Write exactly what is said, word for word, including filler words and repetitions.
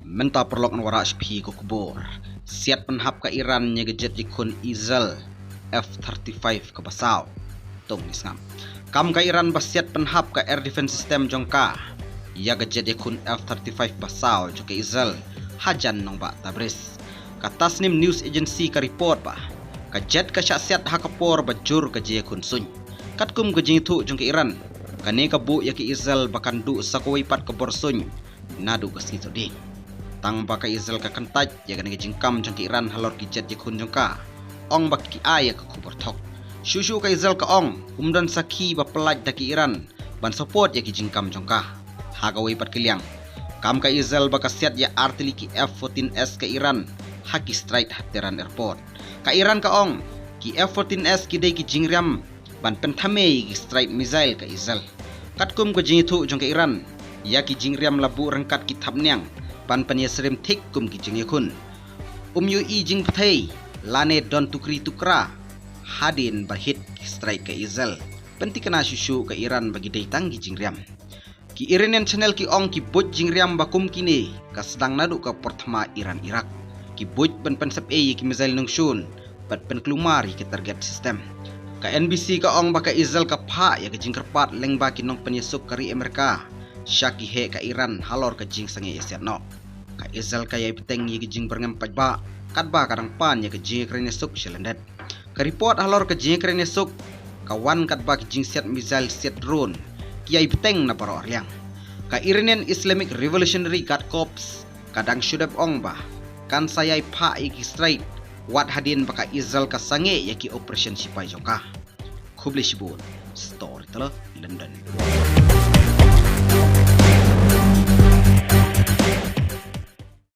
Mynta paralok ngan wallam sha phi ka khubor. Siat pynhap ka Iran ïa ka jet ïakhun Israel F thirty-five kaba saw. To ngin sngap. Kam ka Iran ba siat pynhap ka air defense system jong ka ïa ka jet ïakhun F thirty-five ba saw jong ka Israel hajan nongbah Tabriz. Ka Tasnim News Agency ka report ba ka jet ka shah siat ha ka por ba jur ka jingïakhun suiñ. Katkum ka jingïathuh jong ka Iran, kane ka buh ïa ka Israel ba kan duh sa kawei pat ka bor suiñ naduh ka sngi Thohdieng. Tang ba ka Israel ka kyntait ïa kane ka jingkam jong ka Iran halor ki jet ïakhun jong ka, ong ba ki ai ïa ka khubor thok. Shuh shuh ka Israel ka ong, ym don sakhi ba pyllait da ka Iran ban support ïa ki jingkam jong ka. Ha kawei pat ka liang, kam ka Israel ba ka siat ïa ar tylli ki F fourteen S ka Iran ha ki strike ha Tehran Airport. Ka Iran ka ong, ki F fourteen S ki dei ki jingriam ban pynthame ïa ki strike missile ka Israel. Katkum ka jingïathuh jong ka Iran, ïa ki jingriam la buh ryngkat ki thapniang ban pynïasyriem thik kum ki jingïakhun. Um ïohi jingpyrthei lane don tukri tukra hadien ba hit ki strike ka Israel. Pynthikna shuh shuh ka Iran ba ki dei tang ki jingriam. Ki Iranian channel ki ong ki buit jingriam ba kum kine ka sdang naduh ka por thma Iran Iraq. Ki buit ban pynsep ei ïa ki missile nongshun bad pynkulmar ïa ki target system. Ka N B C ka ong ba ka Israel ka phah ïa ka jingkyrpad lyngba ki nongpynïasuk ka ri Amerika sha ki heh ka Iran halor ka jingsangeh ïasiat noh. Ka Israel ka ïai bteng ïa ki jingbyrngem paidbah katba ka dang pan ïa ka jingïakren ïasuk sha lyndet. Ka report halor ka jingïakren ïasuk ka wan katba ki jingsiat missile, siat drone ki ïai bteng na baroh arliang. Ka Iranian Islamic Revolutionary Guard Corps ka dang shu dep ong ba kan sa ïai phah ïa ki strike wat hadien ba ka Israel ka sangeh ïa ki operation sipai jong ka. Khublei shibun. Storyteller London.